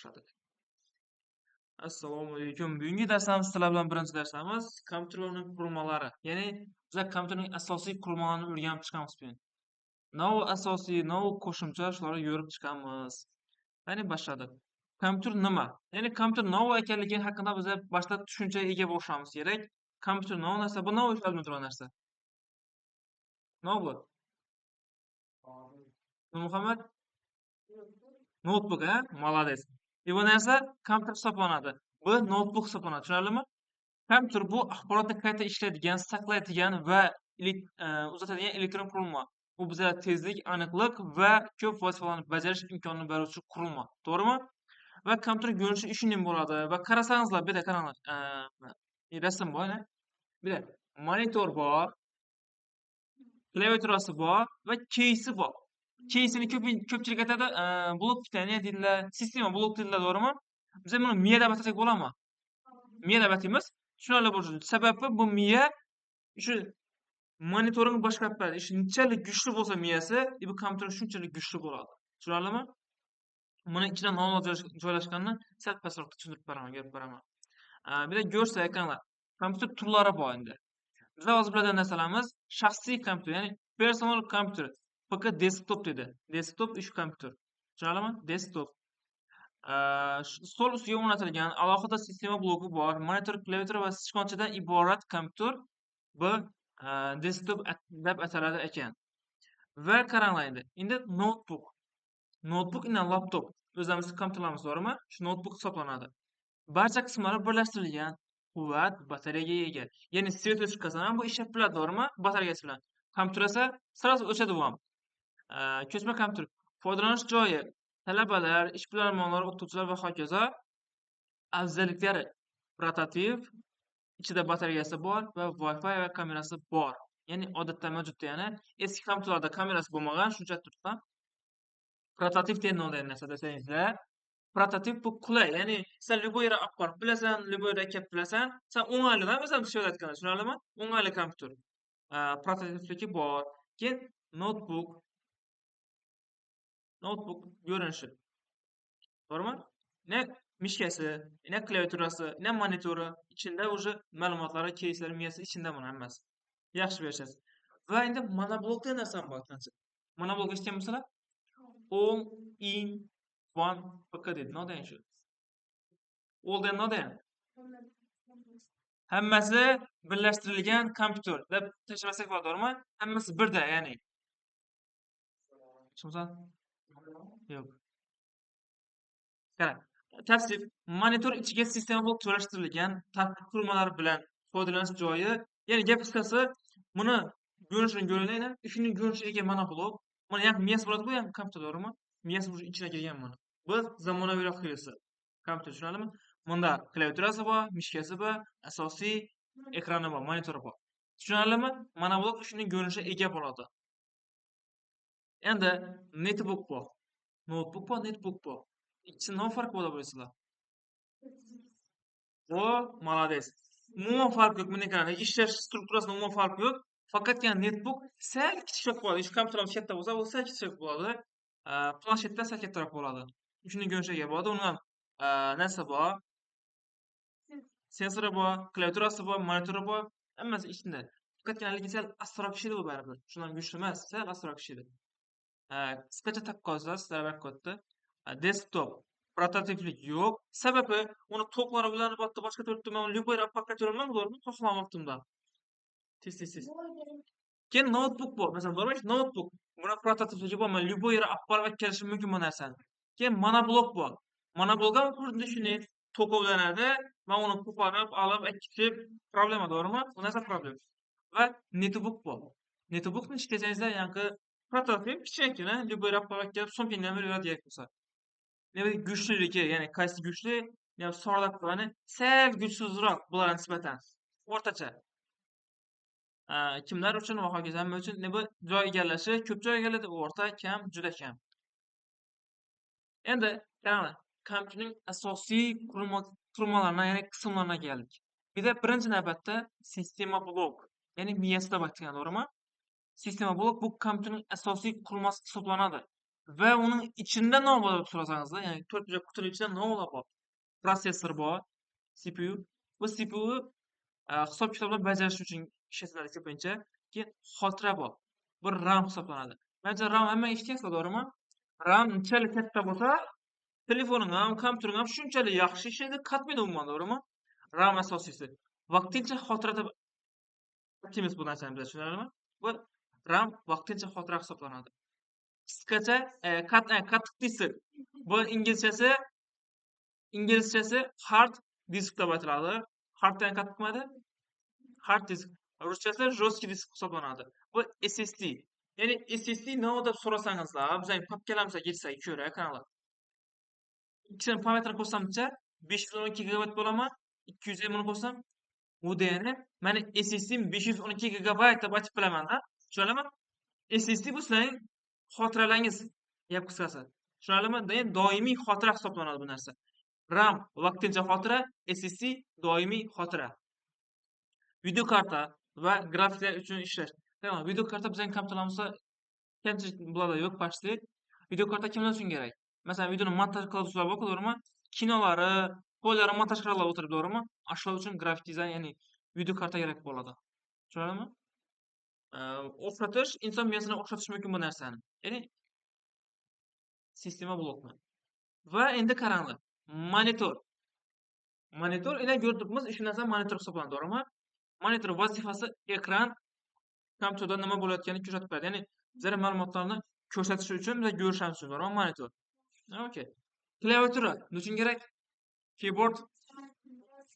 Boshladik. Assalomu alaykum. Bugungi darsimiz sizlar bilan birinchi darsimiz kompyuterning qurilmalari. Ya'ni biz kompyuterning asosiy qurilmalarini o'rganib chiqamiz bugun. Nov asosiy, nov qo'shimcha, shularni ko'rib chiqamiz. Ya'ni boshladik. Kompyuter nima? Ya'ni kompyuter nima ekanligi haqida biz boshda tushunchaga ega bo'lishimiz kerak. Kompyuter nima narsa? Bu nima ishlab turgan narsa? Nima bu? Muhammad? Noutbuk, ha? Молодец. E bu narsa kompyuter hisoblanadi. Bu noutbuk hisoblanadi. Tushunarlimi? Kompyuter bu axborotni qayta ishlaydigan, saqlaydigan va uzatadigan elektron qurilma. Bu bizga tezlik, aniqlik va ko'p vazifalarni bajarish imkonini beruvchi qurilma. To'g'rimi? Va kompyuter ko'rinishi shunday bo'ladi. Va qarasangizlar, bu yerda qaranglar. Rasm bor, bu yerda monitor bor, klaviaturasi bor va кейси bor. Кейсini ko'pchilik aytadi, блок питания deydilar, система блок deydilar, to'g'rimi? Biz buni miya deb atasak bo'ladimi? Miya deb ataymiz. Tushunarli bo'lishi. Sababi bu miya shu monitorini boshqarib beradi. Shu nechalik kuchli bo'lsa miyasi, bu kompyuter shunchalik kuchli bo'ladi. Tushunarlimi? Buni ichida nima joylashganini sal pastroqda tushuntirib beraman, ko'rib beraman. Bu yerda ko'rsak, qaranglar, kompyuter turlari bor endi. Bizlar hozir biladigan narsalarimiz shaxsiy kompyuter, ya'ni personal kompyuter, ПК desktop dedi. Desktop ish kompyuter. Tushunarlimi? Desktop. Stol ustiga o'rnatilgan alohida sistema bloki bor, monitor, klaviatura va sichqonchadan iborat kompyuter bu desktop deb ataladi ekan. Va qaranglar endi. Endi notebook. Notebook ila laptop. O'zimizni kompyuterlarimiz bormi? Shu notebook hisoblanadi. Barcha qismlari birlashtirilgan, quvvat, batareyaga ega. Ya'ni свет o'chib ham bu ishlab turadi, to'g'rimi? Batareyasi bilan. Kompyuter esa сразу o'chadi bu ham. Ko'chma kompyuter. Foydalanish joyi: talabalar, ishbilarmonlar, o'qituvchilar va hokazo. Afzalliklari: portativ, ichida batareyasi bor va Wi-Fi va kamerasi bor. Ya'ni odatda mavjud, ya'ni eski kompyuterlarda kamerasi bo'lmagan, shuncha turibdi. Portativ degan narsa desangizlar, portativ bu qulay, ya'ni sen любой yerga olib borib bilasan, любой yerga kelib bilasan, sen o'ng'ayli, masalan, ishlayotganda, tushunarlimi? O'ng'ayli kompyuter. Portativligi bor. Keyin notebook. Notebook ko'rinishi. To'g'rimi? Ne мышка si, ne klaviaturasi, ne monitori, ichida уже ma'lumotlari, кейслari, miyasi ichida buni hammasi. Yaxshi berishasiz. Va endi monoblok degan narsa ham bor. Monoblok eshitganmisizlar? All in one ПК deydi. Nima degan shu? All degan nima degan? Hammasi birlashtirilgan kompyuter deb tashlamasak bo'ladi, to'g'rimi? Hammasi birda, ya'ni. Tushunsan? Yo'q. Qara. Tavsif: monitor ichiga sistema blok joylashtirilgan tashqi qurilmalar bilan foydalanish joyi. Ya'ni gap qisqasi, buni ko'rinishini ko'ringlar, ishining ko'rinishiga monoblok. Mana ham miyasi bo'ladi, bu ham kompyuter, to'g'rimi? Miyasi уже ichida kirgan buni. Bu zamonaviyroq qilsa. Kompyuter, tushunarlimi? Bunda klaviaturasi bor, мышка si bor, asosiy ekrani bor, monitori bor. Tushunarlimi? Monoblok ishining ko'rinishiga ega bo'ladi. Endi netbook bor. Notebook bor, netbook bor. Ikkisini nima farqi bor deb o'ylaysizlar? O, молодец. Umuman farq yo'q. Buni qarang, ishlash strukturasida umuman farq yo'q. Faqatgina netbook sal kichikroq bo'ladi. Shu kompyuterimiz katta bo'lsa, u sal kichikroq bo'ladi. Planshetdan sal kattaroq bo'ladi. Shuni ko'rinishiga bo'ladi. Uni ham narsa bor. Sensori bor, klaviaturasi bor, monitori bor, hammasi ichida. Faqatgina lekin sal astroq ishlaydi bu baribir. Shundan kuchli emas, sal astroq ishlaydi. Qisqacha taqqoslab sizlar katta. Desktop portativlik yo'q. Sababi uni toklari ulanib otdi, boshqa turibdi. Men uni любой yerga olib ketaveraman, to'g'rimi? Xohlagan vaqtimda. Tez, tez, tez. Keyin notebook bor. Masalan, bormi? Notebook. Buni portativligi bor. Men любой yerga olib borib kelishim mumkin bu narsani. Keyin monoblok bor. Monoblok ham xuddi shunday tok ulanadi. Men uni qo'porib, olib, akkitib, problema, to'g'rimi? Bu narsa problema. Va netbook bor. Netbookni ishlatsangizlar, yangi portativ, kichkinagina, любой yerga olib borib kelib, sumkangda ham yuradi bo'lsa. Demak, kuchliligi, ya'ni qaysi kuchli, ya'ni sal kuchsizroq bularga nisbatan. O'rtacha. Kimlar uchun va hokazo, hamma uchun bu joy egallashi ko'p joy egallaydi, o'rta, kam, juda kam. Endi qaranglar, kompyuterning asosiy qurilmalaridan, ya'ni qismlariga keldik. Bu yerda birinchi navbatda sistema blok, ya'ni miyasi deb aytgan, to'g'rimi? Sistema blok bu kompyuterning asosiy qurilmasi hisoblanadi. Va uning ichida nima bor deb so'rasangizlar, ya'ni to'rtburchak qutining ichida nima bor? Protsessor bor, CPU. Bu CPU hisob-kitoblar bajarish uchun ishlatiladi ko'pincha. Keyin xotira bor. Bu RAM hisoblanadi. Manimcha RAM hamma eshitgansizlar, to'g'rimi? RAM unchalik katta bo'lsa, telefoning ham, kompyutering ham shunchalik yaxshi ishlaydi, qatmaydi umuman, to'g'rimi? RAM asosiysi. Vaqtincha xotira deb aytamiz bu narsani biz, tushunarlimi? Bu RAM vaqtincha xotira hisoblanadi. Qisqacha, qattiq disk. Bu inglizchasi hard disk deb aytiladi. Hard degan qattiqmadi? Hard disk. Ruschasi жесткий disk hisoblanadi. Bu SSD. Ya'ni SSD nima deb so'rasangizlar, bizning papkalarimizga kelsak ko'ra kanallar. Ikkisini parametrini qo'shsamcha 512 gigabayt bo'ladimi? 250 ni qo'shsam, bu degani meni SSD 512 gigabayt deb aytib bilaman-da. Tushunarlimi? SSD bu sizlarning xotiralaringiz, gap qisqasi. Tushunarlimi? Degan doimiy xotira hisoblanadi bu narsa. RAM vaqtincha xotira, SSD doimiy xotira. Video karta va grafiklar uchun ishlash. Tamam, video karta bizning kompyuterlarimizda kamchilik bularda yo'q почти. Video karta kimlar uchun kerak? Masalan, videoni montaj qilib bor, to'g'rimi? Kinolari, to'ylari montaj qilib o'tirib, to'g'rimi? Shular uchun grafik dizayn, ya'ni video karta kerak bo'ladi. Tushunarlimi? O'xshatish, inson miyasini o'xshatish mumkin bu narsani. Ya'ni sistema blokni. Va endi qaranglar, monitor. Monitor ila ko'rib turibmiz, shu narsa monitor hisoblanadi, to'g'rimi? Monitor vazifasi ekran kompyuterda nima bo'layotganini ko'rsatib beradi. Ya'ni bizlar ma'lumotlarni ko'rsatish uchun biz ko'rishimiz uchun, to'g'rimi? Monitor. Okey. Klaviatura nima uchun kerak? Keyboard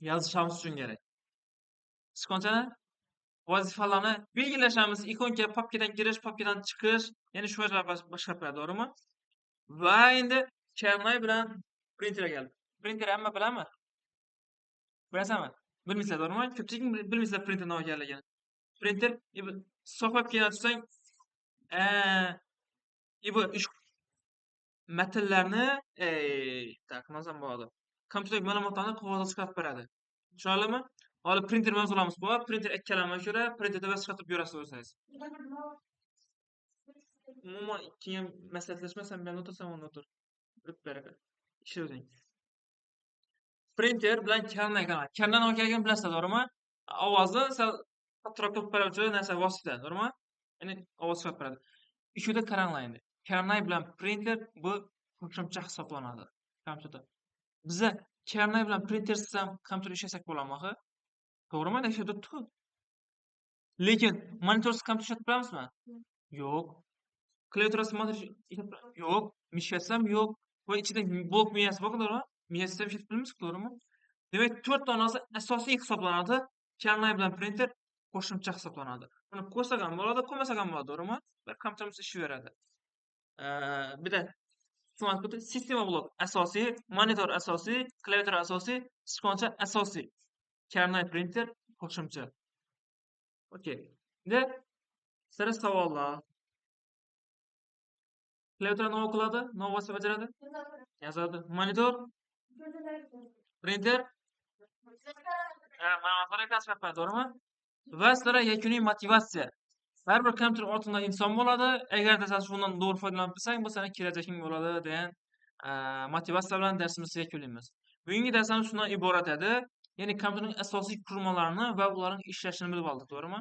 yozishimiz uchun kerak. Sichqonchani vazifalarni belgilashamiz, ikonka, papkadan kirish, papkadan chiqish, ya'ni shu narsalar boshqarib beradi, to'g'rimi? Va endi karnay bilan printerga keldik. Printer hamma biladimi? Bilasanmi? Bilmaysizlar, to'g'rimi? Ko'pchilik bilmaysizlar printer nima ekanligini. Printer so'qib kelgan tursang, bu ish matnlarni, tak, nima desam bo'ladi? Kompyuter ma'lumotlarni qog'ozga chiqarib beradi. Tushunarlimi? Hozir printer mavzularimiz bor. Printer ikkalama ko'ra printerda bas chiqarib berasiz o'zingiz. Umuman keyin maslahatlashma, sen bilan o'tir, sen o'tir. Bilib beradi. Ishlayvering. Printer bilan karnay qarang. Karnay nima ekanligini bilasizlar, to'g'rimi? Ovozni sal kattaroq qilib beruvchi narsa vosita, to'g'rimi? Ya'ni ovoz chiqarib beradi. Shuda qaranglar endi. Karnay bilan printer bu qo'shimcha hisoblanadi kompyuterda. Biza karnay bilan printersiz ham kompyuter ishlasak bo'ladimi axir? To'g'rimi? Ana shu turibdi-ku. Lekin monitorsiz kompyuter ishlatib bilamizmi? Yo'q. Klaviaturasiz monitor ishlatib yo'q. Mishkasi ham yo'q. Va ichida blok miyasi bor, to'g'rimi? Miyasi ham ishlatib bilamiz, to'g'rimi? Demak, 4 tanasi asosiy hisoblanadi. Karnay bilan printer qo'shimcha hisoblanadi. Buni qo'ysak ham bo'ladi, qo'ymasak ham bo'ladi, to'g'rimi? Bir kompyuterimiz ishlayveradi. Bir de sistema blok asosiy, monitor asosiy, klaviatura asosiy, sichqoncha asosiy. Karnay printer qo'shimcha. Okey. Endi sizlarga savollar. Klaviatura nima qiladi? Nima vazifa bajaradi? Yozadi. Monitor? Printer? Ma'lumotlar ekran chiqaradi, to'g'rimi? Va sizlarga yakuniy motivatsiya. Har bir kompyuter ortida inson bo'ladi. Agarda sen shundan to'g'ri foydalanib bilsang, bu seni kelajaging bo'ladi degan motivatsiya bilan darsimizni yakunlaymiz. Bugungi darsimiz shundan iborat edi. Ya'ni kompyuterning asosiy qurilmalarini va ularning ishlashini bilib oldik, to'g'rimi?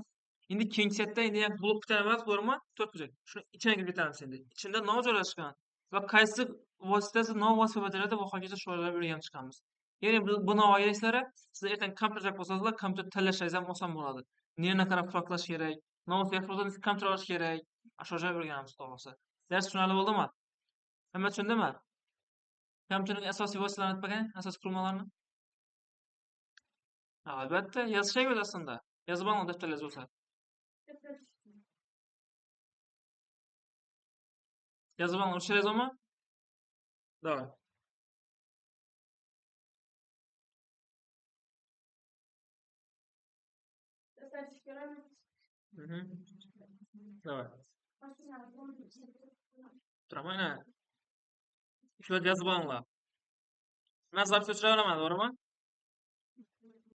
Endi keyingi setda endi ham blok bitamiz, to'g'rimi? 4 burchak. Shuni ichiga kirib ketamiz endi. Ichida nima joylashgan va qaysi vositasi nima vazifa bajaradi va hokazo shularni o'rganib chiqamiz. Ya'ni bu navoiylar siz ertaga kompyuter bo'lsangizlar, kompyuter tanlashingiz ham oson bo'ladi. Neni qarab farqlash kerak, nima yaxshi bo'lsa kompyuter olish kerak. Shu joy o'rganamiz, xudo xohlasa. Dars tushunarli bo'ldimi? Hamma tushundimi? Kompyuterning asosiy vositalarini aytib bering, asosiy qurilmalarini. Albatta, yozish kerak aslida. Yozib oling daftarlaringiz bo'lsa. Yozib oling, o'chirazmi? Давай. Давай. Turaman, ha. Shular yozib olinglar. Men zapis o'chira olaman, to'g'rimi?